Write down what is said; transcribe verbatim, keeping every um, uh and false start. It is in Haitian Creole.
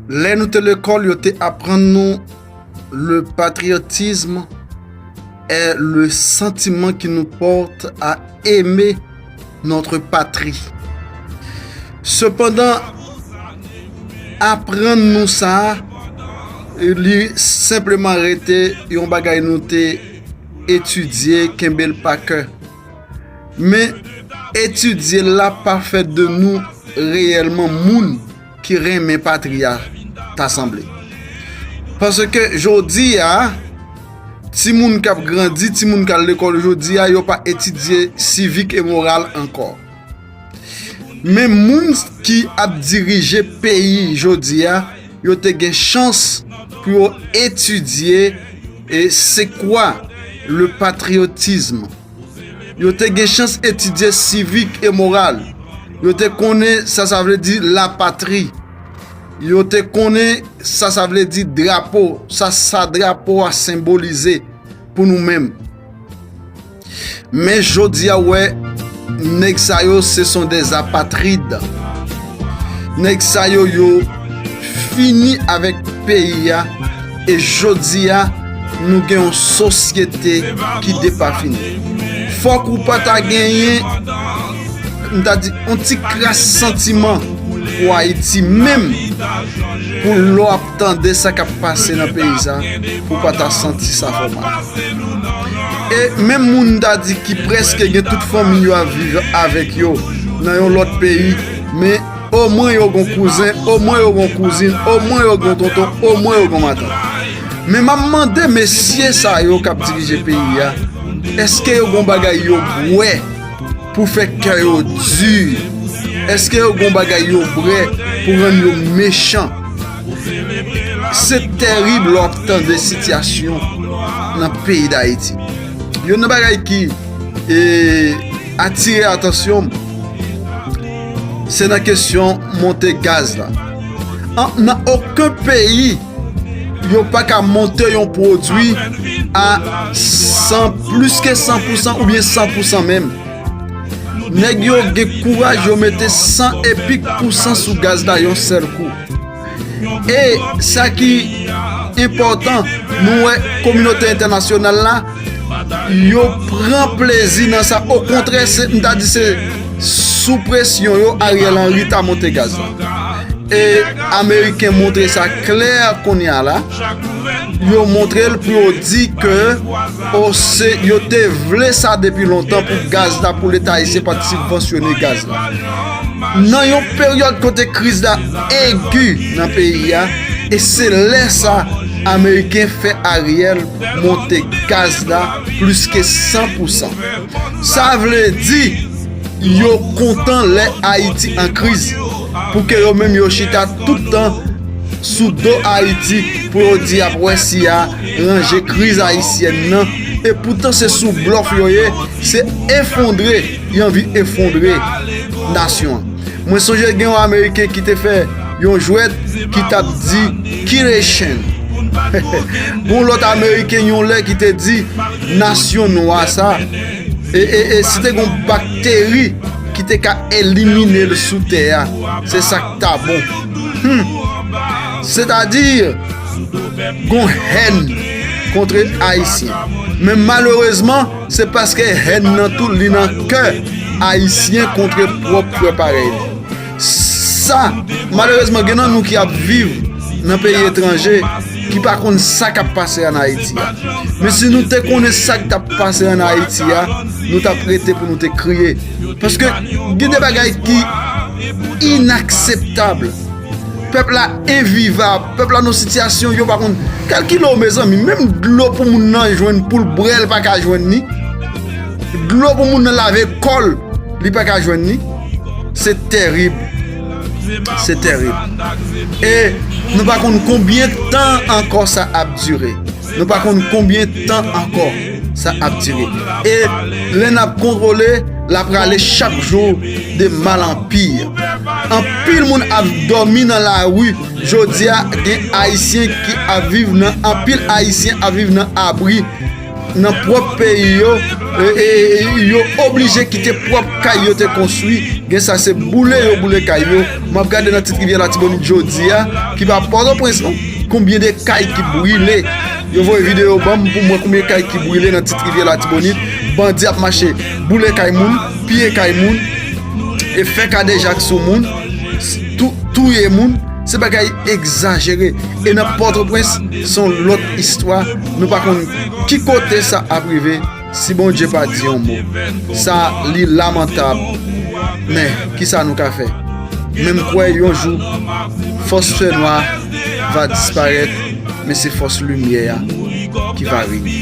Lè nou te lekòl, yo te aprann nou le patriotisme est le sentiment qui nous porte à aimer notre patrie. Sepandan, aprann nou sa, li senpleman rete yon bagay nou te etidye, kenbe l pa kè. Men etidye l la pa fè de nou reyèlman moun ki renmen patri a ta sanble. Paske jodi a, timoun k ap grandi, timoun k al lekòl jodi a, yo pa etidye sivik e moral ankò. Men moun ki ap dirije peyi jodi a, yo te gen chans pou yo etidye e se kwa le patriotisme. Yo te gen chans etidye sivik e moral. Yo te konnen sa sa vle di lapatri. Yo te konnen sa sa vle di drapo, sa sa drapo a senbolize pou nou menm. Men jodi a, w wè, nèg sa yo, ce sont des apatrides. Nèg sa yo, yo fini avèk peyi a. E jodi a, nou gen yon sosyete ki depafini. Fòk ou pa ta genyen, m ta di, yon ti kras santiman pou Ayiti menm, pou lè w ap tande sa k ap pase nan peyi sa, pou w pa ta santi sa fè w mal. E menm moun, m ta di, ki prèske gen tout fanmi yo ap viv avèk yo nan yon lòt peyi, men omwen yo gon kouzen, omwen yo gon kouzin, omwen yo gon tonton, omwen yo gon matant. Men m ap mande mesye sa yo k ap dirije peyi a, èske yo gon bagay yo bwè pou fè kè yo di? Èske yo gon bagay yo bwè pou rann yo mechan? Se terib lè w ap tande sitiyasyon nan peyi Dayiti. Youn nan bagay ki, e, atire atansyon m, se nan kesyon monte gaz la. An, nan okenn peyi, yo pa ka monte yon pwodui a san, plis ke san pousan oubyen san pousan menm. Nèg yo gen kouraj, yo mete san e pik pousan sou gaz la yon sèl kou. E sa ki enpòtan, nou wè kominote entènasyonal la, yo pran plezi nan sa. Okontrè, se, m ta di se sou presyon yo Ariel Henry ta monte gaz la. E Ameriken montre sa klè kounye a la. Yo montre l pou yo di ke, o, se, yo te vle sa depi lontan pou gaz la, pou Leta ayisyen pa t sibvansyone gaz la. Nan yon peryòd kote kriz la egi nan peyi a, e se lè sa Ameriken fè Ariel monte gaz la plis ke san pousan. Sa vle di, yo kontan lè Ayiti an kriz, pou ke yo menm yo chita tout tan sou do Ayiti pou yo di y ap wè si y a ranje kriz ayisyèn nan. E poutan se sou blòf yo ye, se efondre, y anvi efondre nasyon an. Mwen sonje gen yon Ameriken ki te fè yon jwèt ki t ap di "Kill Haitian". Gon lòt Ameriken yon lè ki te di "Nasyon nwa sa". E, e, e si te gon bakteri ki te ka elimine l sou tè a, se sa k ta bon. Hmm. Sètadi, gon hèn kont Ayisyen. Men malerezman, se paske hèn nan tou li nan kè Ayisyen kont pwòp frè parèy li. Sa, malerezman, gen nan nou ki ap viv nan peyi etranje, ki pa konn sa k ap pase ann Ayiti a. Men si nou te konnen sa k t ap pase ann Ayiti a, nou t ap rete pou nou te kriye. Paske gen de bagay ki inakseptab. Pèp la envivab. Pèp la nan sitiyasyon yo pa konn. Kalkile w, mezanmi, menm dlo pou moun nan jwenn pou l bwè, l pa ka jwenn li. Dlo pou moun nan lave kò l, li pa ka jwenn li. Se terib. Se terib. E nou pa konn konbyen tan ankò sa ap dire. Nou pa konn konbyen tan ankò sa ap dire. E lè n ap kontwole, l ap rale chak jou de mal an pi. Anpil moun ap dòmi nan lari. Jodi a, gen Ayisyen ki ap viv nan, anpil Ayisyen ap viv nan abri. nan pwòp peyi yo, e, e, e, yo oblije kite pwòp kay yo te konstwi. Gen sa se boule yo boule kay yo. M ap gade nan Ti Rivyè Latibonit jodi a, ki pa Pòtoprens non, konbyen de kay ki brile. Yo voye videyo ban m pou m wè konbyen kay ki brile nan Ti Rivyè Latibonit. Bandi ap mache boule kay moun, piye kay moun, e fè kadejak sou moun, tou- touye moun. Se bagay egzajere. E nan Pòtoprens, se yon lòt istwa. Nou pa konn ki kote sa ap rive si Bondye pa di yon mo. Sa, li lamantab. Men, ki sa nou ka fè? Men m kwè yon jou, fòs fènwa va disparèt, men se fòs limyè a ki va renye.